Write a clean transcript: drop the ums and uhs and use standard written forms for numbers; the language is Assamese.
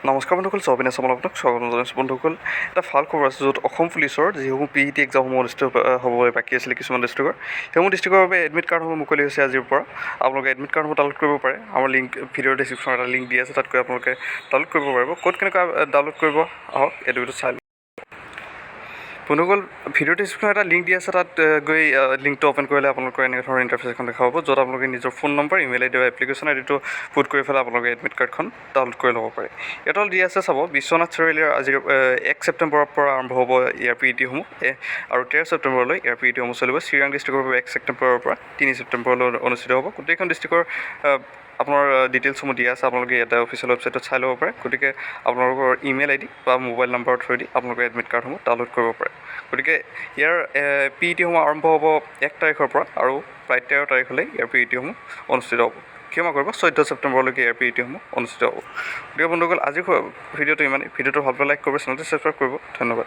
নমস্কাৰ বন্ধুসকল, জব ইন আছামত আপোনাক স্বাগতম জনাইছোঁ। বন্ধুসকল, এটা ভাল খবৰ আছে, য'ত অসম পুলিচৰ যিসমূহ পিইটি এক্সামসমূহ অনুষ্ঠিত হ'বলৈ বাকী আছিলে কিছুমান ডিষ্ট্ৰিক্টৰ, সেইসমূহ ডিষ্ট্ৰিক্টৰ বাবে এডমিট কাৰ্ডসমূহ মুকলি হৈছে। আজিৰ পৰা আপোনালোকে এডমিট কাৰ্ডসমূহ ডাউনলোড কৰিব পাৰে। আমাৰ লিংক ভিডিঅ'ৰ ডিছক্ৰিপশ্যনত এটা লিংক দি আছে, তাত গৈ আপোনালোকে ডাউনলোড কৰিব পাৰিব। ক'ত কেনেকুৱা ডাউনলোড কৰিব, আহক এইটো ভিডিঅ'ত চাই লওঁ। বন্ধুসকল, ভিডিঅ' ডিছক্ৰিপশ্যনত এটা লিংক দি আছে। তাত গৈ লিংকটো অ'পেন কৰিলে আপোনালোকৰ এনেকুৱা ধৰণৰ ইণ্টাৰফেচ এখন দেখা পাব, য'ত আপোনালোকে নিজৰ ফোন নম্বৰ, ইমেইল আইডি বা এপ্লিকেশ্যন আইডিটো পুট কৰি পেলাই আপোনালোকে এডমিট কাৰ্ডখন ডাউনলোড কৰি ল'ব পাৰে। ইয়াত দি আছে চাব, বিশ্বনাথ চাৰিআলিৰ আজিৰ 1 ছেপ্টেম্বৰৰ পৰা আৰম্ভ হ'ব ইয়াৰ পিইটিসমূহ আৰু 13 ছেপ্টেম্বৰলৈ ইয়াৰ পিইটিসমূহ চলিব। চিৰাং ডিষ্ট্ৰিক্টৰ বাবে 1 ছেপ্টেম্বৰৰ পৰা 3 ছেপ্টেম্বৰলৈ অনুষ্ঠিত হ'ব। গোটেইখন ডিষ্ট্ৰিক্টৰ আপোনাৰ ডিটেইলছসমূহ দিয়া আছে, আপোনালোকে ইয়াতে অফিচিয়েল ৱেবছাইটত চাই ল'ব পাৰে। গতিকে আপোনালোকৰ ইমেইল আইডি বা মোবাইল নম্বৰৰ থ্ৰুৱেদি আপোনালোকে এডমিট কাৰ্ডসমূহ ডাউনলোড কৰিব পাৰে। গতিকে ইয়াৰ পিইটিসমূহ আৰম্ভ হ'ব 1 তাৰিখৰ পৰা আৰু প্ৰায় 13 তাৰিখলৈ ইয়াৰ পিইটিসমূহ অনুষ্ঠিত হ'ব। ক্ষমা কৰিব, 14 ছেপ্টেম্বৰলৈকে ইয়াৰ পিইটিসমূহ অনুষ্ঠিত হ'ব। গতিকে বন্ধুসকল, আজিৰ ভিডিঅ'টো ইমানেই। ভিডিঅ'টো ভাল পালে লাইক কৰিব, চেনেলটো ছাবস্ক্ৰাইব কৰিব। ধন্যবাদ।